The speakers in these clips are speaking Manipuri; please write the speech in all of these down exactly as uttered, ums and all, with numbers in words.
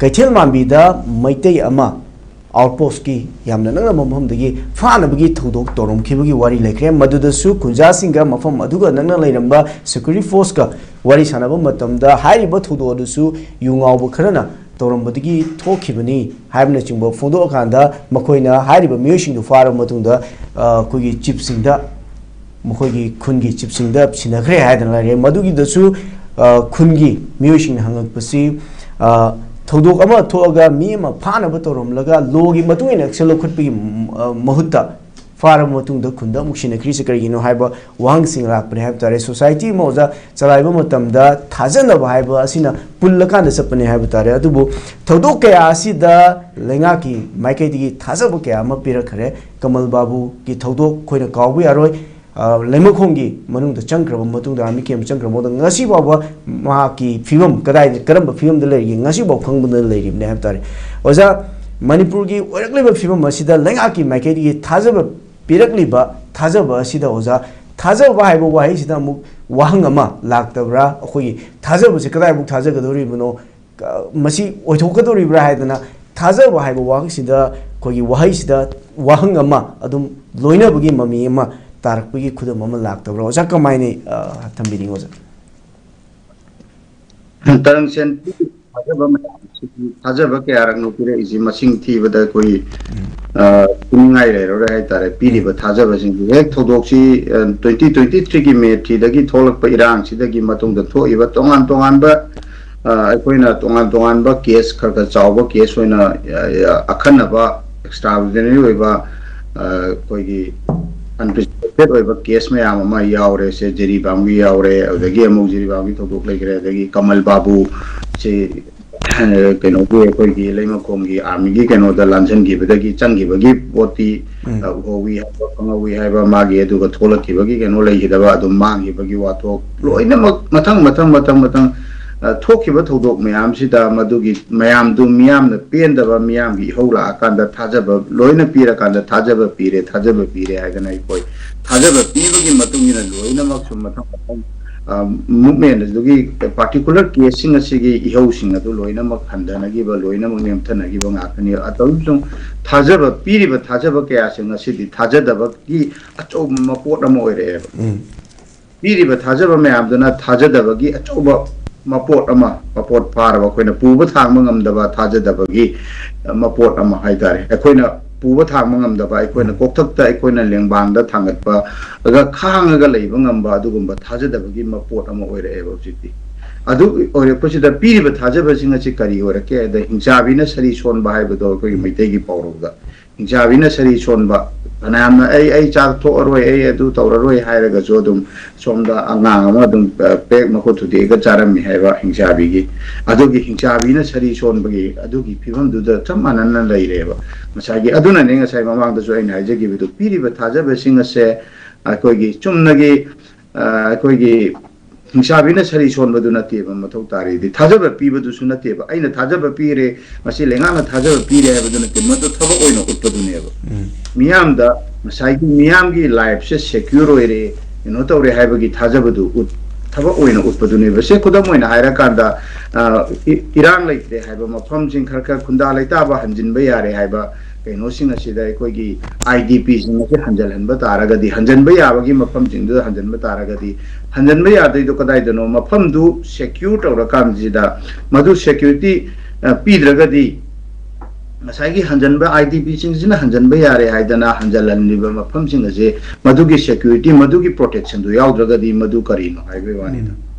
ꯀꯩꯊꯦꯜ ꯃꯥꯟꯕꯤꯗ ꯃꯩꯇꯩ ꯑꯃ ꯑꯥꯎꯠꯄꯣꯁꯀꯤ ꯌꯥꯝꯅ ꯅꯛꯅꯕ ꯃꯐꯝꯗꯒꯤ ꯐꯥꯅꯕꯒꯤ ꯊꯧꯗꯣꯛ ꯇꯧꯔꯝꯈꯤꯕꯒꯤ ꯋꯥꯔꯤ ꯂꯩꯈ꯭ꯔꯦ꯫ ꯃꯗꯨꯗꯁꯨ ꯈꯨꯟꯖꯥꯁꯤꯡꯒ ꯃꯐꯝ ꯑꯗꯨꯒ ꯅꯛꯅ ꯂꯩꯔꯝꯕ ꯁꯦꯀ꯭ꯌꯨꯔꯤꯇꯤ ꯐꯣꯔꯁꯀ ꯋꯥꯔꯤ ꯁꯥꯟꯅꯕ ꯃꯇꯝꯗ ꯍꯥꯏꯔꯤꯕ ꯊꯧꯗꯣꯛ ꯑꯗꯨꯁꯨ ꯌꯨ ꯉꯥꯎꯕ ꯈꯔꯅ ꯇꯧꯔꯝꯕꯗꯒꯤ ꯊꯣꯛꯈꯤꯕꯅꯤ ꯍꯥꯏꯕꯅꯆꯤꯡꯕ ꯐꯣꯡꯗꯣꯛꯑꯀꯥꯟꯗ ꯃꯈꯣꯏꯅ ꯍꯥꯏꯔꯤꯕ ꯃꯤꯑꯣꯏꯁꯤꯡꯗꯨ ꯐꯥꯔꯕ ꯃꯇꯨꯡꯗ, ꯑ, ꯑꯩꯈꯣꯏꯒꯤ ꯆꯤꯞꯁꯤꯡꯗ, ꯃꯈꯣꯏꯒꯤ ꯈꯨꯟꯒꯤ ꯆꯤꯞꯁꯤꯡꯗ ꯁꯤꯟꯅꯈ꯭ꯔꯦ ꯍꯥꯏꯗꯅ ꯂꯩꯔꯦ꯫ ꯃꯗꯨꯒꯤꯗꯁꯨ, ꯑ, ꯈꯨꯟꯒꯤ ꯃꯤꯑꯣꯏꯁꯤꯡꯅ ꯍꯪꯉꯛꯄꯁꯤ, ꯑ, ꯊꯧꯗꯣꯛ ꯑꯃ ꯊꯣꯛꯑꯒ ꯃꯤ ꯑꯃ ꯐꯥꯅꯕ ꯇꯧꯔꯝꯂꯒ ꯂꯣꯒꯤ ꯃꯇꯨꯡ ꯏꯟꯅ action ꯂꯧꯈꯠꯄꯒꯤ, ꯎꯝ, ꯑ, ꯃꯍꯨꯠꯇ ꯐꯥꯔꯕ ꯃꯇꯨꯡꯗ ꯈꯨꯟꯗ ꯑꯃꯨꯛ ꯁꯤꯟꯅꯈ꯭ꯔꯤꯁꯤ ꯀꯔꯤꯒꯤꯅꯣ ꯍꯥꯏꯕ ꯋꯥꯍꯪꯁꯤꯡ ꯂꯥꯛꯄꯅꯦ ꯍꯥꯏꯕ ꯇꯥꯔꯦ꯫ ꯁꯣꯁꯥꯏꯇꯤ ꯑꯃ ꯑꯣꯖꯥ ꯆꯂꯥꯏꯕ ꯃꯇꯝꯗ ꯊꯥꯖꯅꯕ ꯍꯥꯏꯕ ꯑꯁꯤꯅ ꯄꯨꯜꯂꯀꯥꯟꯗ ꯆꯠꯄꯅꯦ ꯍꯥꯏꯕ ꯇꯥꯔꯦ꯫ ꯑꯗꯨꯕꯨ ꯊꯧꯗꯣꯛ ꯀꯌꯥ ꯑꯁꯤꯗ ꯂꯩꯉꯥꯛꯀꯤ ꯃꯥꯏꯀꯩꯗꯒꯤ ꯊꯥꯖꯕ ꯀꯌꯥ ꯑꯃ ꯄꯤꯔꯛꯈ꯭ꯔꯦ꯫ ꯀꯃꯜ ꯕꯥꯕꯨꯒꯤ ꯊꯧꯗꯣꯛ ꯑꯩꯈꯣꯏꯅ ꯀꯥꯎꯕ ꯌꯥꯔꯣꯏ꯫ ꯑ, ꯂꯩꯃꯈꯣꯡꯒꯤ ꯃꯅꯨꯡꯗ ꯆꯪꯈ꯭ꯔꯕ ꯃꯇꯨꯡꯗ, ꯑꯥꯔꯃꯤ ꯀꯦꯝ ꯆꯪꯈ꯭ꯔꯕ ꯃꯇꯨꯡꯗ, ꯉꯁꯤ ꯐꯥꯎꯕ ꯃꯍꯥꯛꯀꯤ ꯐꯤꯕꯝ ꯀꯗꯥꯏꯗ, ꯀꯔꯝꯕ ꯐꯤꯕꯝꯗ ꯂꯩꯔꯤꯒꯦ, ꯉꯁꯤ ꯐꯥꯎ ꯈꯪꯕꯗ ꯂꯩꯔꯤꯕꯅꯦ ꯍꯥꯏꯕ ꯇꯥꯔꯦ꯫ ꯑꯣꯖꯥ, ꯃꯅꯤꯄꯨꯔꯒꯤ ꯑꯣꯏꯔꯛꯂꯤꯕ ꯐꯤꯕꯝ ꯑꯁꯤꯗ ꯂꯩꯉꯥꯛꯀꯤ ꯃꯥꯏꯀꯩꯗꯒꯤ ꯊꯥꯖꯕ ꯄꯤꯔꯛꯂꯤꯕ ꯊꯥꯖꯕ ꯑꯁꯤꯗ, ꯑꯣꯖꯥ, ꯊꯥꯖꯕ ꯍꯥꯏꯕ ꯋꯥꯍꯩꯁꯤꯗ ꯑꯃꯨꯛ ꯋꯥꯍꯪ ꯑꯃ ꯂꯥꯛꯇꯕ꯭ꯔꯥ? ꯑꯩꯈꯣꯏꯒꯤ ꯊꯥꯖꯕꯁꯦ ꯀꯗꯥꯏꯐꯥꯎ ꯊꯥꯖꯒꯗꯧꯔꯤꯕꯅꯣ? ꯀ-, ꯃꯁꯤ ꯑꯣꯏꯊꯣꯛꯀꯗꯧꯔꯤꯕ꯭ꯔꯥ ꯍꯥꯏꯗꯅ ꯊꯥꯖꯕ ꯍꯥꯏꯕ ꯋꯥꯍꯪꯁꯤꯗ, ꯑꯩꯈꯣꯏꯒꯤ ꯋꯥꯍꯩꯁꯤꯗ ꯋꯥꯍꯪ ꯑꯃ ꯑꯗꯨꯝ ꯂꯣꯏꯅꯕꯒꯤ ꯃꯃꯤ ꯑꯃ ꯇꯥꯔꯛꯄꯒꯤ ꯈꯨꯗꯝ ꯑꯃ ꯂꯥꯛꯇꯕ꯭ꯔꯥ? ꯑꯣꯖꯥ, ꯀꯃꯥꯏꯅ, ꯑ, ꯊꯝꯕꯤꯅꯤꯡꯉꯤ, ꯑꯣꯖꯥ? ꯇꯔꯪꯁꯦꯟ, ꯊꯥꯖꯕ ꯃꯌꯥꯝꯁꯤꯒꯤ ꯊꯥꯖꯕ ꯀꯌꯥꯔꯛꯅꯣ ꯄꯤꯔꯛꯏꯁꯤ, ꯃꯁꯤꯡ ꯊꯤꯕꯗ ꯑꯩꯈꯣꯏ, ꯑ, ꯊꯤꯅꯤꯡꯉꯥꯏ ꯂꯩꯔꯔꯣꯏ ꯍꯥꯏꯇꯥꯔꯦ꯫ ꯄꯤꯔꯤꯕ ꯊꯥꯖꯕꯁꯤꯡꯁꯤ, ꯍꯦꯛ ꯊꯧꯗꯣꯛꯁꯤ, ꯑ, twenty twenty-three ꯒꯤ May three ꯗꯒꯤ ꯊꯣꯛꯂꯛꯄ ꯏꯔꯥꯡꯁꯤꯗꯒꯤ ꯃꯇꯨꯡꯗ ꯊꯣꯛꯏꯕ ꯇꯣꯉꯥꯟ ꯇꯣꯉꯥꯟꯕ, ꯑ, ꯑꯩꯈꯣꯏꯅ ꯇꯣꯉꯥꯟ ꯇꯣꯉꯥꯟꯕ ꯀꯦꯁ ꯈꯔ ꯈꯔ ꯆꯥꯎꯕ ꯀꯦꯁ ꯑꯣꯏꯅ, ꯑ, ꯑ, ꯑꯈꯟꯅꯕ, extraordinary ꯑꯣꯏꯕ, ꯑ, ꯑꯩꯈꯣꯏꯒꯤ unprecedented ꯑꯣꯏꯕ ꯀꯦꯁ ꯃꯌꯥꯝ ꯑꯃ ꯌꯥꯎꯔꯦ꯫ ꯁꯦ ꯖꯤꯔꯤꯕꯥꯝꯒꯤ ꯌꯥꯎꯔꯦ, ꯑꯗꯨꯗꯒꯤ ꯑꯃꯨꯛ ꯖꯤꯔꯤꯕꯥꯝꯒꯤ ꯊꯧꯗꯣꯛ ꯂꯩꯈ꯭ꯔꯦ, ꯑꯗꯒꯤ ꯀꯃꯜ ꯕꯥꯕꯨ ꯁꯤ, ꯑ, ꯀꯩꯅꯣꯒꯤ, ꯑꯩꯈꯣꯏꯒꯤ ꯂꯩꯃꯈꯣꯡꯒꯤ ꯑꯥꯔꯃꯤꯒꯤ ꯀꯩꯅꯣꯗ ꯂꯥꯟꯖꯟꯈꯤꯕꯗꯒꯤ ꯆꯪꯈꯤꯕꯒꯤ ꯄꯣꯠꯇꯤ, ꯎꯝ꯫ ꯑ, ꯎꯍꯧꯋꯤ ꯍꯥꯏꯕ, ꯈꯪꯍꯧꯋꯤ ꯍꯥꯏꯕ, ꯃꯥꯒꯤ ꯑꯗꯨꯒ ꯊꯣꯛꯂꯛꯈꯤꯕꯒꯤ ꯀꯩꯅꯣ ꯂꯩꯈꯤꯗꯕ, ꯑꯗꯨꯝ ꯃꯥꯡꯈꯤꯕꯒꯤ ꯋꯥꯊꯣꯛ, ꯎꯝ꯫ ꯂꯣꯏꯅꯃꯛ ꯃꯊꯪ, ꯃꯊꯪ, ꯃꯊꯪ, ꯃꯊꯪ, ꯑ, ꯊꯣꯛꯈꯤꯕ ꯊꯧꯗꯣꯛ ꯃꯌꯥꯝꯁꯤꯗ ꯃꯗꯨꯒꯤ ꯃꯌꯥꯝꯗꯨ ꯃꯤꯌꯥꯝꯅ ꯄꯦꯟꯗꯕ, ꯃꯤꯌꯥꯝꯒꯤ ꯏꯍꯧ ꯂꯥꯛꯑꯀꯥꯟꯗ ꯊꯥꯖꯕ ꯂꯣꯏꯅ ꯄꯤꯔꯀꯥꯟꯗ ꯊꯥꯖꯕ ꯄꯤꯔꯦ, ꯊꯥꯖꯕ ꯄꯤꯔꯦ ꯍꯥꯏꯗꯅ ꯑꯩꯈꯣꯏ ꯊꯥꯖꯕ ꯄꯤꯕꯒꯤ ꯃꯇꯨꯡ ꯏꯟꯅ ꯂꯣꯏꯅꯃꯛꯁꯨ ꯃꯊꯪ ꯃꯊꯪ, ꯃꯨꯞꯃꯦꯟ ꯑꯗꯨꯒꯤ ꯄꯥꯔꯇꯤꯀꯨꯂꯔ ꯀꯦꯁꯁꯤꯡ ꯑꯁꯤꯒꯤ ꯏꯍꯧꯁꯤꯡ ꯑꯗꯨ ꯂꯣꯏꯅꯃꯛ ꯍꯟꯊꯅꯈꯤꯕ, ꯂꯣꯏꯅꯃꯛ ꯅꯦꯝꯊꯅꯈꯤꯕ ꯉꯥꯛꯇꯅꯤ꯫ ꯑꯗꯨꯝ ꯊꯥꯖꯕ, ꯄꯤꯔꯤꯕ ꯊꯥꯖꯕ ꯀꯌꯥꯁꯤꯡ ꯑꯁꯤꯗꯤ ꯊꯥꯖꯗꯕꯒꯤ ꯑꯆꯧꯕ ꯃꯄꯣꯠ ꯑꯃ ꯑꯣꯏꯔꯛꯑꯦꯕ꯫ ꯄꯤꯔꯤꯕ ꯊꯥꯖꯕ ꯃꯌꯥꯝꯗꯨꯅ ꯊꯥꯖꯗꯕꯒꯤ ꯑꯆꯧꯕ ꯃꯄꯣꯠ ꯑꯃ, ꯃꯄꯣꯠ ꯐꯥꯔꯕ, ꯑꯩꯈꯣꯏꯅ ꯄꯨꯕ ꯊꯥꯡꯕ ꯉꯝꯗꯕ ꯊꯥꯖꯗꯕꯒꯤ ꯃꯄꯣꯠ ꯑꯃ ꯍꯥꯏꯇꯥꯔꯦ꯫ ꯑꯩꯈꯣꯏꯅ ꯄꯨꯕ ꯊꯥꯡꯕ ꯉꯝꯗꯕ, ꯑꯩꯈꯣꯏꯅ ꯀꯣꯛꯊꯛꯇ, ꯑꯩꯈꯣꯏꯅ ꯂꯦꯡꯕꯥꯟꯗ ꯊꯥꯡꯒꯠꯄꯒ ꯈꯥꯡꯉꯒ ꯂꯩꯕ ꯉꯝꯕ ꯑꯗꯨꯒꯨꯝꯕ ꯊꯥꯖꯗꯕꯒꯤ ꯃꯄꯣꯠ ꯑꯃ ꯑꯣꯏꯔꯛꯑꯦꯕ ꯍꯧꯖꯤꯛꯇꯤ꯫ ꯑꯗꯨ ꯑꯣꯏꯔꯛꯄꯁꯤꯗ ꯄꯤꯔꯤꯕ ꯊꯥꯖꯕꯁꯤꯡ ꯑꯁꯤ ꯀꯔꯤ ꯑꯣꯏꯔꯛꯀꯦ ꯍꯥꯏꯗ, ꯍꯤꯡꯆꯥꯕꯤꯅ ꯁꯔꯤ ꯁꯣꯟꯕ ꯍꯥꯏꯕꯗꯣ ꯑꯩꯈꯣꯏꯒꯤ ꯃꯩꯇꯩꯒꯤ ꯄꯥꯎꯔꯧꯗ ꯍꯤꯡꯆꯥꯕꯤꯅ ꯁꯔꯤ ꯁꯣꯟꯕ꯫ ꯐꯅꯌꯥꯝꯅ "ꯑꯩ, ꯑꯩ ꯆꯥꯛ ꯊꯣꯛꯑꯔꯣꯏ, ꯑꯩ ꯑꯗꯨ ꯇꯧꯔꯔꯣꯏ" ꯍꯥꯏꯔꯒꯁꯨ ꯑꯗꯨꯝ ꯁꯣꯝꯗ ꯑꯉꯥꯡ ꯑꯃ ꯑꯗꯨꯝ, ꯑ, ꯄꯦꯛ ꯃꯈꯨꯠ ꯊꯨꯗꯦꯛꯑꯒ ꯆꯥꯔꯝꯃꯤ ꯍꯥꯏꯕ ꯍꯤꯡꯆꯥꯕꯤꯒꯤ꯫ ꯑꯗꯨꯒꯤ ꯍꯤꯡꯆꯥꯕꯤꯅ ꯁꯔꯤ ꯁꯣꯟꯕꯒꯤ ꯑꯗꯨꯒꯤ ꯐꯤꯕꯝꯗꯨꯗ ꯆꯞ ꯃꯥꯟꯅꯅ ꯂꯩꯔꯦꯕ꯫ ꯉꯁꯥꯏꯒꯤ, ꯑꯗꯨꯅꯅꯦ ꯉꯁꯥꯏ ꯃꯃꯥꯡꯗꯁꯨ ꯑꯩꯅ ꯍꯥꯏꯖꯈꯤꯕꯗꯨ, ꯄꯤꯔꯤꯕ ꯊꯥꯖꯕꯁꯤꯡ ꯑꯁꯦ ꯑꯩꯈꯣꯏꯒꯤ ꯆꯨꯝꯅꯒꯤ, ꯑ, ꯑꯩꯈꯣꯏꯒꯤ ꯍꯤꯡꯆꯥꯕꯤꯅ ꯁꯔꯤ ꯁꯣꯟꯕꯗꯨ ꯅꯠꯇꯦꯕ ꯃꯊꯧ ꯇꯥꯔꯤꯗꯤ꯫ ꯊꯥꯖꯕ ꯄꯤꯕꯗꯨꯁꯨ ꯅꯠꯇꯦꯕ꯫ ꯑꯩꯅ ꯊꯥꯖꯕ ꯄꯤꯔꯦ, ꯃꯁꯤ ꯂꯩꯉꯥꯛꯅ ꯊꯥꯖꯕ ꯄꯤꯔꯦ ꯍꯥꯏꯕꯗꯨ ꯅꯠꯇꯦ, ꯃꯗꯨ ꯊꯕꯛ ꯑꯣꯏꯅ ꯎꯠꯄꯗꯨꯅꯦꯕ꯫ ꯃꯤꯌꯥꯝꯗ ꯉꯁꯥꯏꯒꯤ ꯃꯤꯌꯥꯝꯒꯤ ꯂꯥꯏꯐꯁꯦ ꯁꯦꯀ꯭ꯌꯨꯔ ꯑꯣꯏꯔꯦ, ꯀꯩꯅꯣ ꯇꯧꯔꯦ ꯍꯥꯏꯕꯒꯤ ꯊꯥꯖꯕꯗꯨ ꯎꯠ-, ꯊꯕꯛ ꯑꯣꯏꯅ ꯎꯠꯄꯗꯨꯅꯦꯕ꯫ ꯁꯦ, ꯈꯨꯗꯝ ꯑꯣꯏꯅ ꯍꯥꯏꯔꯀꯥꯟꯗ, ꯑ, ꯏ-, ꯏꯔꯥꯡ ꯂꯩꯇ꯭ꯔꯦ ꯍꯥꯏꯕ ꯃꯐꯝꯁꯤꯡ, ꯈꯔ ꯈꯔ ꯈꯨꯟꯗꯥ ꯂꯩꯇꯥꯕ ꯍꯟꯖꯤꯟꯕ ꯌꯥꯔꯦ ꯍꯥꯏꯕ ꯀꯩꯅꯣꯁꯤꯡ ꯑꯁꯤꯗ ꯑꯩꯈꯣꯏꯒꯤ ꯑꯥꯏ ꯗꯤ ꯄꯤꯁꯤꯡ ꯑꯁꯤ ꯍꯟꯖꯤꯜꯍꯟꯕ ꯇꯥꯔꯒꯗꯤ, ꯍꯟꯖꯤꯟꯕ ꯌꯥꯕꯒꯤ ꯃꯐꯝꯁꯤꯡꯗꯨꯗ ꯍꯟꯖꯤꯟꯕ ꯇꯥꯔꯒꯗꯤ, ꯍꯟꯖꯤꯟꯕ ꯌꯥꯗꯣꯏꯗꯣ ꯀꯗꯥꯏꯗꯅꯣ? ꯃꯐꯝꯗꯨ ꯁꯦꯀ꯭ꯌꯨꯔ ꯇꯧꯔꯀꯥꯟꯁꯤꯗ, ꯃꯗꯨ ꯁꯦꯀ꯭ꯌꯨꯔꯤꯇꯤ, ꯑ, ꯄꯤꯗ꯭ꯔꯒꯗꯤ, ꯉꯁꯥꯏꯒꯤ ꯍꯟꯖꯤꯟꯕ, ꯑꯥꯏ ꯗꯤ ꯄꯤꯁꯤꯡꯁꯤꯅ ꯍꯟꯖꯤꯟꯕ ꯌꯥꯔꯦ ꯍꯥꯏꯗꯅ ꯍꯟꯖꯤꯜꯍꯜꯂꯤꯕ ꯃꯐꯝꯁꯤꯡ ꯑꯁꯦ, ꯃꯗꯨꯒꯤ ꯁꯦꯀ꯭ꯌꯨꯔꯤꯇꯤ, ꯃꯗꯨꯒꯤ ꯄ꯭ꯔꯣꯇꯦꯛꯁꯟꯗꯨ ꯌꯥꯎꯗ꯭ꯔꯒꯗꯤ ꯃꯗꯨ ꯀꯔꯤꯅꯣ ꯍꯥꯏꯕꯒꯤ ꯋꯥꯅꯤꯗ꯫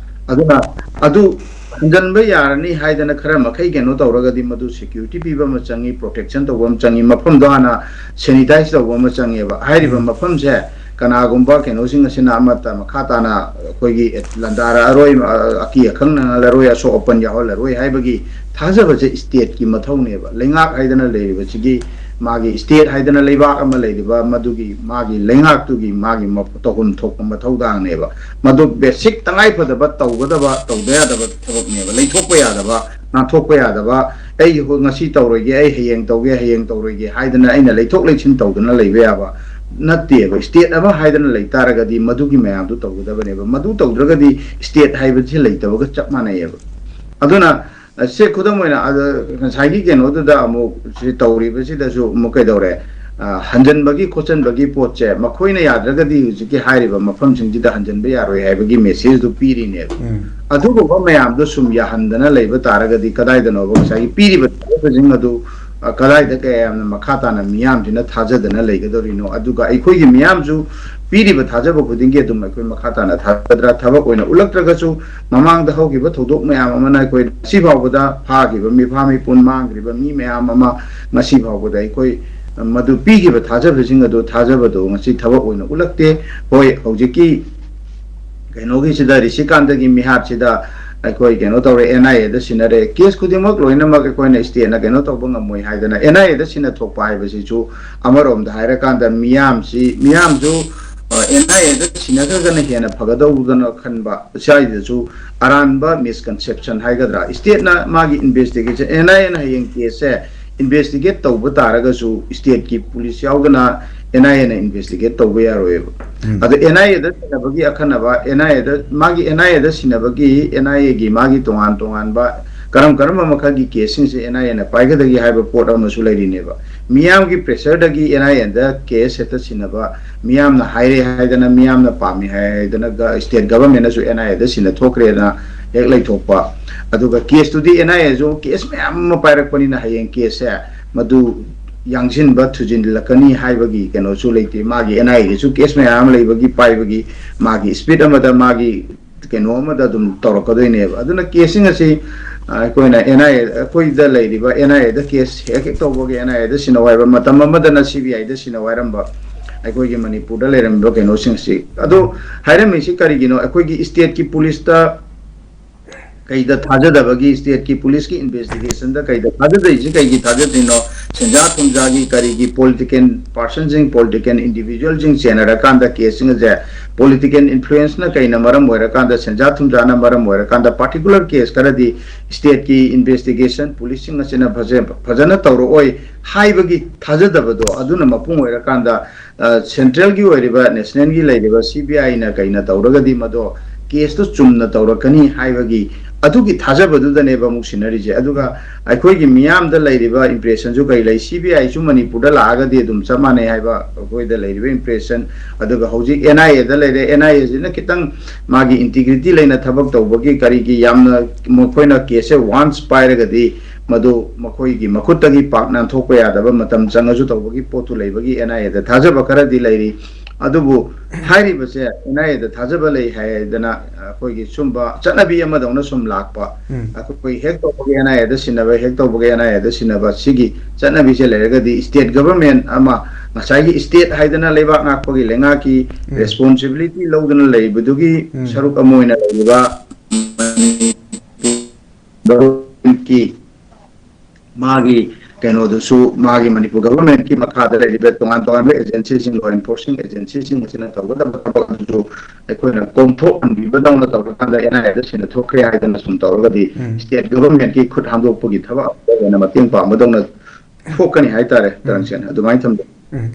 ꯑꯗꯨꯅ ꯑꯗꯨ ꯍꯟꯖꯤꯟꯕ ꯌꯥꯔꯅꯤ ꯍꯥꯏꯗꯅ ꯈꯔ ꯃꯈꯩ ꯀꯩꯅꯣ ꯇꯧꯔꯒꯗꯤ, ꯃꯗꯨ ꯁꯦꯀ꯭ꯌꯨꯔꯤꯇꯤ ꯄꯤꯕ ꯑꯃ ꯆꯪꯉꯤ, ꯄ꯭ꯔꯣꯇꯦꯛꯁꯟ ꯇꯧꯕ ꯑꯃ ꯆꯪꯉꯤ, ꯃꯐꯝꯗꯣ ꯍꯥꯟꯅ ꯁꯦꯅꯤꯇꯥꯏꯁ ꯇꯧꯕ ꯑꯃ ꯆꯪꯉꯦꯕ꯫ ꯍꯥꯏꯔꯤꯕ ꯃꯐꯝꯁꯦ ꯀꯅꯥꯒꯨꯝꯕ ꯀꯩꯅꯣꯁꯤꯡ ꯑꯁꯤꯅ ꯑꯃꯠꯇ ꯃꯈꯥ ꯇꯥꯅ ꯑꯩꯈꯣꯏꯒꯤ ꯂꯟꯗꯥꯔꯛꯑꯔꯣꯏ, ꯑ, ꯑꯀꯤ ꯑꯈꯪ ꯅꯪꯍꯜꯂꯔꯣꯏ, ꯑꯁꯣꯛ ꯑꯄꯟ ꯌꯥꯎꯍꯜꯂꯔꯣꯏ ꯍꯥꯏꯕꯒꯤ ꯊꯥꯖꯕꯁꯦ ꯁ꯭ꯇꯦꯠꯀꯤ ꯃꯊꯧꯅꯦꯕ꯫ ꯂꯩꯉꯥꯛ ꯍꯥꯏꯗꯅ ꯂꯩꯔꯤꯕꯁꯤꯒꯤ, ꯃꯥꯒꯤ ꯁ꯭ꯇꯦꯠ ꯍꯥꯏꯗꯅ ꯂꯩꯕꯥꯛ ꯑꯃ ꯂꯩꯔꯤꯕ, ꯃꯗꯨꯒꯤ ꯃꯥꯒꯤ ꯂꯩꯉꯥꯛꯇꯨꯒꯤ ꯃꯥꯒꯤ ꯃ-, ꯇꯧꯐꯝ ꯊꯣꯛꯄ ꯃꯊꯧꯗꯥꯡꯅꯦꯕ꯫ ꯃꯗꯨ ꯕꯦꯁꯤꯛ ꯇꯉꯥꯏꯐꯗꯕ ꯇꯧꯒꯗꯕ, ꯇꯧꯗ ꯌꯥꯗꯕ ꯊꯕꯛꯅꯦꯕ, ꯂꯩꯊꯣꯛꯄ ꯌꯥꯗꯕ, ꯅꯥꯟꯊꯣꯛꯄ ꯌꯥꯗꯕ꯫ "ꯑꯩ ꯍꯣ-, ꯉꯁꯤ ꯇꯧꯔꯣꯏꯒꯦ, ꯑꯩ ꯍꯌꯦꯡ ꯇꯧꯒꯦ, ꯍꯌꯦꯡ ꯇꯧꯔꯣꯏꯒꯦ" ꯍꯥꯏꯗꯅ ꯑꯩꯅ ꯂꯩꯊꯣꯛ ꯂꯩꯁꯤꯟ ꯇꯧꯗꯅ ꯂꯩꯕ ꯌꯥꯕ ꯅꯠꯇꯦꯕ꯫ ꯏꯁꯇꯦꯠ ꯑꯃ ꯍꯥꯏꯗꯅ ꯂꯩ ꯇꯥꯔꯒꯗꯤ ꯃꯗꯨꯒꯤ ꯃꯌꯥꯝꯗꯨ ꯇꯧꯒꯗꯕꯅꯦꯕ꯫ ꯃꯗꯨ ꯇꯧꯗ꯭ꯔꯒꯗꯤ ꯏꯁꯇꯦꯠ ꯍꯥꯏꯕꯁꯤ ꯂꯩꯇꯕꯒ ꯆꯞ ꯃꯥꯟꯅꯩꯌꯦꯕ꯫ ꯑꯗꯨꯅ, ꯑ, ꯁꯦ, ꯈꯨꯗꯝ ꯑꯣꯏꯅ, ꯑꯗ, ꯉꯁꯥꯏꯒꯤ ꯀꯩꯅꯣꯗꯨꯗ ꯑꯃꯨꯛ ꯁꯤ ꯇꯧꯔꯤꯕꯁꯤꯗꯁꯨ ꯑꯃꯨꯛ ꯀꯩꯗꯧꯔꯦ? ꯑ, ꯍꯟꯖꯟꯕꯒꯤ ꯈꯣꯠꯆꯟꯕꯒꯤ ꯄꯣꯠꯁꯦ ꯃꯈꯣꯏꯅ ꯌꯥꯗ꯭ꯔꯒꯗꯤ ꯍꯧꯖꯤꯛꯀꯤ ꯍꯥꯏꯔꯤꯕ ꯃꯐꯝꯁꯤꯡꯁꯤꯗ ꯍꯟꯖꯟꯕ ꯌꯥꯔꯣꯏ ꯍꯥꯏꯕꯒꯤ ꯃꯦꯁꯦꯖꯇꯨ ꯄꯤꯔꯤꯅꯦꯕ꯫ ꯑꯗꯨꯒꯨꯝꯕ ꯃꯌꯥꯝꯗꯣ ꯁꯨꯝ ꯌꯥꯍꯟꯗꯅ ꯂꯩꯕ ꯇꯥꯔꯒꯗꯤ ꯀꯗꯥꯏꯗꯅꯣꯕ ꯉꯁꯥꯏꯒꯤ ꯄꯤꯔꯤꯕ ꯊꯥꯖꯕꯁꯤꯡ ꯑꯗꯨ, ꯑ, ꯀꯗꯥꯏꯗ ꯀꯌꯥ ꯌꯥꯝꯅ ꯃꯈꯥ ꯇꯥꯅ ꯃꯤꯌꯥꯝꯁꯤꯅ ꯊꯥꯖꯗꯅ ꯂꯩꯒꯗꯧꯔꯤꯅꯣ? ꯑꯗꯨꯒ ꯑꯩꯈꯣꯏꯒꯤ ꯃꯤꯌꯥꯝꯁꯨ ꯄꯤꯔꯤꯕ ꯊꯥꯖꯕ ꯈꯨꯗꯤꯡꯒꯤ ꯑꯗꯨꯝ ꯑꯩꯈꯣꯏ ꯃꯈꯥ ꯇꯥꯅ ꯊꯥꯖꯒꯗ꯭ꯔꯥ? ꯊꯕꯛ ꯑꯣꯏꯅ ꯎꯠꯂꯛꯇ꯭ꯔꯒꯁꯨ ꯃꯃꯥꯡꯗ ꯍꯧꯈꯤꯕ ꯊꯧꯗꯣꯛ ꯃꯌꯥꯝ ꯑꯃꯅ ꯑꯩꯈꯣꯏ ꯉꯁꯤ ꯐꯥꯎꯕꯗ ꯐꯥꯈꯤꯕ ꯃꯤꯐꯥ ꯃꯤꯄꯨꯟ ꯃꯥꯡꯈ꯭ꯔꯤꯕ ꯃꯤ ꯃꯌꯥꯝ ꯑꯃ ꯉꯁꯤ ꯐꯥꯎꯕꯗ ꯑꯩꯈꯣꯏ ꯃꯗꯨ ꯄꯤꯈꯤꯕ ꯊꯥꯖꯕꯁꯤꯡ ꯑꯗꯨ ꯊꯥꯖꯕꯗꯨ ꯉꯁꯤ ꯊꯕꯛ ꯑꯣꯏꯅ ꯎꯠꯂꯛꯇꯦ꯫ ꯍꯣꯏ, ꯍꯧꯖꯤꯛꯀꯤ ꯀꯩꯅꯣꯒꯤꯁꯤꯗ, ꯔꯤꯁꯤꯀꯥꯟꯇꯒꯤ ꯃꯤꯍꯥꯠꯁꯤꯗ ꯑꯩꯈꯣꯏ ꯀꯩꯅꯣ ꯇꯧꯔꯦ, ꯑꯦꯟ ꯑꯥꯏ ꯑꯦꯗ ꯁꯤꯟꯅꯔꯦ꯫ ꯀꯦꯁ ꯈꯨꯗꯤꯡꯃꯛ ꯂꯣꯏꯅꯃꯛ ꯑꯩꯈꯣꯏꯅ ꯏꯁꯇꯦꯠꯅ ꯀꯩꯅꯣ ꯇꯧꯕ ꯉꯝꯃꯣꯏ ꯍꯥꯏꯗꯅ ꯑꯦꯟ ꯑꯥꯏ ꯑꯦꯗ ꯁꯤꯟꯅ ꯊꯣꯛꯄ ꯍꯥꯏꯕꯁꯤꯁꯨ ꯑꯃꯔꯣꯝꯗ ꯍꯥꯏꯔꯀꯥꯟꯗ ꯃꯤꯌꯥꯝꯁꯤ, ꯃꯤꯌꯥꯝꯁꯨ, ꯑ, ꯑꯦꯟ ꯑꯥꯏ ꯑꯦꯗ ꯁꯤꯟꯅꯈ꯭ꯔꯒꯅ ꯍꯦꯟꯅ ꯐꯒꯗꯧꯗꯅ ꯈꯟꯕ, ꯁ꯭ꯋꯥꯏꯗꯁꯨ ꯑꯔꯥꯟꯕ ꯃꯤꯁꯀꯟꯁꯦꯞꯁꯟ ꯍꯥꯏꯒꯗ꯭ꯔꯥ? ꯏꯁꯇꯦꯠꯅ ꯃꯥꯒꯤ ꯏꯟꯚꯦꯁꯇꯤꯒꯦꯁꯟ, ꯑꯦꯟ ꯑꯥꯏ ꯑꯦꯅ ꯍꯌꯦꯡ ꯀꯦꯁꯁꯦ ꯏꯟꯚꯦꯁꯇꯤꯒꯦꯠ ꯇꯧꯕ ꯇꯥꯔꯒꯁꯨ ꯏꯁꯇꯦꯠꯀꯤ ꯄꯨꯂꯤꯁ ꯌꯥꯎꯗꯅ ꯑꯦꯟ ꯑꯥꯏ ꯑꯦꯅ ꯏꯟꯚꯦꯁꯇꯤꯒꯦꯠ ꯇꯧꯕ ꯌꯥꯔꯣꯏꯕ꯫ ꯑꯗꯣ ꯑꯦꯟ ꯑꯥꯏ ꯑꯦꯗ ꯁꯤꯟꯅꯕꯒꯤ ꯑꯈꯟꯅꯕ, ꯑꯦꯟ ꯑꯥꯏ ꯑꯦꯗ, ꯃꯥꯒꯤ ꯑꯦꯟ ꯑꯥꯏ ꯑꯦꯗ ꯁꯤꯟꯅꯕꯒꯤ, ꯑꯦꯟ ꯑꯥꯏ ꯑꯦꯒꯤ ꯃꯥꯒꯤ ꯇꯣꯉꯥꯟ ꯇꯣꯉꯥꯟꯕ ꯀꯔꯝ ꯀꯔꯝꯕ ꯃꯈꯜꯒꯤ ꯀꯦꯁꯁꯤꯡꯁꯦ ꯑꯦꯟ ꯑꯥꯏ ꯑꯦꯅ ꯄꯥꯏꯒꯗꯒꯦ ꯍꯥꯏꯕ ꯄꯣꯠ ꯑꯃꯁꯨ ꯂꯩꯔꯤꯅꯦꯕ꯫ ꯃꯤꯌꯥꯝꯒꯤ ꯄ꯭ꯔꯦꯁꯔꯗꯒꯤ ꯑꯦꯟ ꯑꯥꯏ ꯑꯦꯗ ꯀꯦꯁ ꯍꯦꯛꯇ ꯁꯤꯟꯅꯕ, ꯃꯤꯌꯥꯝꯅ ꯍꯥꯏꯔꯦ ꯍꯥꯏꯗꯅ, ꯃꯤꯌꯥꯝꯅ ꯄꯥꯝꯃꯤ ꯍꯥꯏꯗꯅ ꯒ-, ꯏꯁꯇꯦꯠ ꯒꯚꯔꯟꯃꯦꯟꯅꯁꯨ ꯑꯦꯟ ꯑꯥꯏ ꯑꯦꯗ ꯁꯤꯟꯅ ꯊꯣꯛꯈ꯭ꯔꯦꯅ ꯍꯦꯛ ꯂꯩꯊꯣꯛꯄ꯫ ꯑꯗꯨꯒ ꯀꯦꯁꯇꯨꯗꯤ ꯑꯦꯟ ꯑꯥꯏ ꯑꯦꯁꯨ ꯀꯦꯁ ꯃꯌꯥꯝ ꯑꯃ ꯄꯥꯏꯔꯛꯄꯅꯤꯅ ꯍꯌꯦꯡ ꯀꯦꯁꯁꯦ ꯃꯗꯨ ꯌꯥꯡꯁꯤꯟꯕ ꯊꯨꯖꯤꯜꯂꯛꯀꯅꯤ ꯍꯥꯏꯕꯒꯤ ꯀꯩꯅꯣꯁꯨ ꯂꯩꯇꯦ꯫ ꯃꯥꯒꯤ ꯑꯦꯟ ꯑꯥꯏ ꯑꯦꯒꯤꯁꯨ ꯀꯦꯁ ꯃꯌꯥꯝ ꯑꯃ ꯂꯩꯕꯒꯤ, ꯄꯥꯏꯕꯒꯤ, ꯃꯥꯒꯤ ꯏꯁꯄꯤꯠ ꯑꯃꯗ ꯃꯥꯒꯤ ꯀꯩꯅꯣ ꯑꯃꯗ ꯑꯗꯨꯝ ꯇꯧꯔꯛꯀꯗꯣꯏꯅꯦꯕ꯫ ꯑꯗꯨꯅ ꯀꯦꯁꯁꯤꯡ ꯑꯁꯤ, ꯑ, ꯑꯩꯈꯣꯏꯅ ꯑꯦꯟ ꯑꯥꯏ ꯑꯦ, ꯑꯩꯈꯣꯏꯗ ꯂꯩꯔꯤꯕ ꯑꯦꯟ ꯑꯥꯏ ꯑꯦꯗ ꯀꯦꯁ ꯍꯦꯛ ꯍꯦꯛ ꯇꯧꯕꯒꯤ ꯑꯦꯟ ꯑꯥꯏ ꯑꯦꯗ ꯁꯤꯟꯅꯧ ꯍꯥꯏꯕ, ꯃꯇꯝ ꯑꯃꯗꯅ ꯁꯤ ꯕꯤ ꯑꯥꯏꯗ ꯁꯤꯟꯅꯧ ꯍꯥꯏꯔꯝꯕ ꯑꯩꯈꯣꯏꯒꯤ ꯃꯅꯤꯄꯨꯔꯗ ꯂꯩꯔꯝꯃꯤꯕ ꯀꯩꯅꯣꯁꯤꯡꯁꯤ꯫ ꯑꯗꯣ ꯍꯥꯏꯔꯝꯃꯤꯁꯤ ꯀꯔꯤꯒꯤꯅꯣ? ꯑꯩꯈꯣꯏꯒꯤ ꯏꯁꯇꯦꯠꯀꯤ ꯄꯨꯂꯤꯁꯇ ꯀꯩꯗ ꯊꯥꯖꯗꯕꯒꯤ, ꯏꯁꯇꯦꯠꯀꯤ ꯄꯨꯂꯤꯁꯀꯤ ꯏꯟꯚꯦꯁꯇꯤꯒꯦꯁꯟꯗ ꯀꯩꯗ ꯊꯥꯖꯗꯣꯏꯁꯤ, ꯀꯩꯒꯤ ꯊꯥꯖꯗꯣꯏꯅꯣ? ꯁꯦꯟꯖꯥ ꯊꯨꯝꯖꯥꯒꯤ ꯀꯔꯤꯒꯤ ꯄꯣꯂꯤꯇꯤꯀꯦꯜ ꯄꯥꯔꯁꯟꯁꯤꯡ, ꯄꯣꯂꯤꯇꯤꯀꯦꯜ ꯏꯟꯗꯤꯕꯤꯖꯨꯋꯦꯜꯁꯤꯡ ꯆꯦꯟꯅꯔꯀꯥꯟꯗ ꯀꯦꯁꯁꯤꯡ ꯑꯁꯦ ꯄꯣꯂꯤꯇꯤꯀꯦꯜ ꯏꯟꯐ꯭ꯂꯨꯌꯦꯟꯁꯅ ꯀꯩꯅ ꯃꯔꯝ ꯑꯣꯏꯔꯀꯥꯟꯗ, ꯁꯦꯟꯖꯥ ꯊꯨꯝꯖꯥꯅ ꯃꯔꯝ ꯑꯣꯏꯔꯀꯥꯟꯗ, ꯄꯥꯔꯇꯤꯀꯨꯂꯔ ꯀꯦꯁ ꯈꯔꯗꯤ ꯁ꯭ꯇꯦꯠꯀꯤ ꯏꯟꯚꯦꯁꯇꯤꯒꯦꯁꯟ ꯄꯨꯂꯤꯁꯁꯤꯡ ꯑꯁꯤꯅ ꯐꯖ-, ꯐꯖꯅ ꯇꯧꯔꯛꯑꯣꯏ ꯍꯥꯏꯕꯒꯤ ꯊꯥꯖꯗꯕꯗꯣ ꯑꯗꯨꯅ ꯃꯄꯨꯡ ꯑꯣꯏꯔꯀꯥꯟꯗ, ꯑ, ꯁꯦꯟꯇ꯭ꯔꯦꯜꯒꯤ ꯑꯣꯏꯔꯤꯕ, ꯅꯦꯁꯅꯦꯜꯒꯤ ꯂꯩꯔꯤꯕ ꯁꯤ ꯕꯤ ꯑꯥꯏꯅ ꯀꯩꯅ ꯇꯧꯔꯒꯗꯤ ꯃꯗꯣ ꯀꯦꯁꯇꯨ ꯆꯨꯝꯅ ꯇꯧꯔꯛꯀꯅꯤ ꯍꯥꯏꯕꯒꯤ ꯑꯗꯨꯒꯤ ꯊꯥꯖꯕꯗꯨꯗꯅꯦꯕ ꯑꯃꯨꯛ ꯁꯤꯟꯅꯔꯤꯁꯦ꯫ ꯑꯗꯨꯒ ꯑꯩꯈꯣꯏꯒꯤ ꯃꯤꯌꯥꯝꯗ ꯂꯩꯔꯤꯕ ꯏꯝꯄ꯭ꯔꯦꯁꯟꯁꯨ ꯀꯔꯤ ꯂꯩ? ꯁꯤ ꯕꯤ ꯑꯥꯏꯁꯨ ꯃꯅꯤꯄꯨꯔꯗ ꯂꯥꯛꯑꯒꯗꯤ ꯑꯗꯨꯝ ꯆꯞ ꯃꯥꯟꯅꯩ ꯍꯥꯏꯕ ꯑꯩꯈꯣꯏꯗ ꯂꯩꯔꯤꯕ ꯏꯝꯄ꯭ꯔꯦꯁꯟ꯫ ꯑꯗꯨꯒ ꯍꯧꯖꯤꯛ ꯑꯦꯟ ꯑꯥꯏ ꯑꯦꯗ ꯂꯩꯔꯦ, ꯑꯦꯟ ꯑꯥꯏ ꯑꯦꯁꯤꯅ ꯈꯤꯇꯪ ꯃꯥꯒꯤ ꯏꯟꯇꯤꯒ꯭ꯔꯤꯇꯤ ꯂꯩꯅ ꯊꯕꯛ ꯇꯧꯕꯒꯤ ꯀꯔꯤꯒꯤ ꯌꯥꯝꯅ ꯃꯈꯣꯏꯅ ꯀꯦꯁꯁꯦ ꯋꯥꯟꯁ ꯄꯥꯏꯔꯒꯗꯤ ꯃꯗꯨ ꯃꯈꯣꯏꯒꯤ ꯃꯈꯨꯠꯇꯒꯤ ꯄꯥꯛ ꯅꯥꯟꯊꯣꯛꯄ ꯌꯥꯗꯕ ꯃꯇꯝ ꯆꯪꯉꯁꯨ ꯇꯧꯕꯒꯤ ꯄꯣꯠꯇꯨ ꯂꯩꯕꯒꯤ ꯑꯦꯟ ꯑꯥꯏ ꯑꯦꯗ ꯊꯥꯖꯕ ꯈꯔꯗꯤ ꯂꯩꯔꯤ꯫ ꯑꯗꯨꯕꯨ ꯍꯥꯏꯔꯤꯕꯁꯦ ꯑꯦꯟ ꯑꯥꯏ ꯑꯦꯗ ꯊꯥꯖꯕ ꯂꯩ ꯍꯥꯏꯗꯅ ꯑꯩꯈꯣꯏꯒꯤ ꯁꯨꯝꯕ ꯆꯠꯅꯕꯤ ꯑꯃꯗꯧꯅ ꯁꯨꯝ ꯂꯥꯛꯄ, ꯎꯝ꯫ ꯑꯩꯈꯣꯏ ꯍꯦꯛ ꯇꯧꯕꯒ ꯑꯦꯟ ꯑꯥꯏ ꯑꯦꯗ ꯁꯤꯟꯅꯕ, ꯍꯦꯛ ꯇꯧꯕꯒ ꯑꯦꯟ ꯑꯥꯏ ꯑꯦꯗ ꯁꯤꯟꯅꯕ, ꯁꯤꯒꯤ ꯆꯠꯅꯕꯤꯁꯦ ꯂꯩꯔꯒꯗꯤ ꯁ꯭ꯇꯦꯠ ꯒꯚꯔꯟꯃꯦꯟ ꯑꯃ, ꯉꯁꯥꯏꯒꯤ ꯁ꯭ꯇꯦꯠ ꯍꯥꯏꯗꯅ ꯂꯩꯕꯥꯛ ꯉꯥꯛꯄꯒꯤ ꯂꯩꯉꯥꯛꯀꯤ ꯎꯝ꯫ ꯔꯦꯁꯄꯣꯟꯁꯤꯕꯤꯂꯤꯇꯤ ꯂꯧꯗꯨꯅ ꯂꯩꯕꯗꯨꯒꯤ ꯎꯝ꯫ ꯁꯔꯨꯛ ꯑꯃ ꯑꯣꯏꯅ ꯂꯩꯔꯤꯕ ꯃꯅꯤꯄꯨꯔ ꯒꯚꯔꯟꯃꯦꯟꯠꯀꯤ ꯃꯥꯒꯤ ꯀꯩꯅꯣꯗꯨꯁꯨ, ꯃꯥꯒꯤ ꯃꯅꯤꯄꯨꯔ ꯒꯚꯔꯟꯃꯦꯟꯠꯀꯤ ꯃꯈꯥꯗ ꯂꯩꯔꯤꯕ ꯇꯣꯉꯥꯟ ꯇꯣꯉꯥꯟꯕ ꯑꯦꯖꯦꯟꯁꯤꯁꯤꯡ, ꯂꯣ ꯑꯦꯟꯐꯣꯔꯁꯤꯡ ꯑꯦꯖꯦꯟꯁꯤꯁꯤꯡ ꯑꯁꯤꯅ ꯇꯧꯒꯗꯕ ꯊꯕꯛ ꯑꯗꯨꯁꯨ ꯑꯩꯈꯣꯏꯅ ꯀꯣꯝꯊꯣꯛꯍꯟꯕꯤꯕꯗꯧꯅ ꯇꯧꯔꯀꯥꯟꯗ ꯑꯦꯟ ꯑꯥꯏ ꯑꯦꯗ ꯁꯤꯟꯅ ꯊꯣꯛꯈ꯭ꯔꯦ ꯍꯥꯏꯗꯅ ꯁꯨꯝ ꯇꯧꯔꯒꯗꯤ ꯎꯝ꯫ ꯁ꯭ꯇꯦꯠ ꯒꯚꯔꯟꯃꯦꯟꯠꯀꯤ ꯈꯨꯠ ꯍꯥꯝꯗꯣꯛꯄꯒꯤ ꯊꯕꯛ ꯑꯃꯗ ꯑꯣꯏꯅ ꯃꯇꯦꯡ ꯄꯥꯡꯕꯗꯧꯅ ꯊꯣꯛꯀꯅꯤ ꯍꯥꯏꯇꯥꯔꯦ꯫ ꯎꯝ꯫ ꯇꯔꯟꯁꯦꯟ ꯑꯗꯨꯃꯥꯏꯅ ꯊꯝꯖꯩ꯫ ꯎꯝ꯫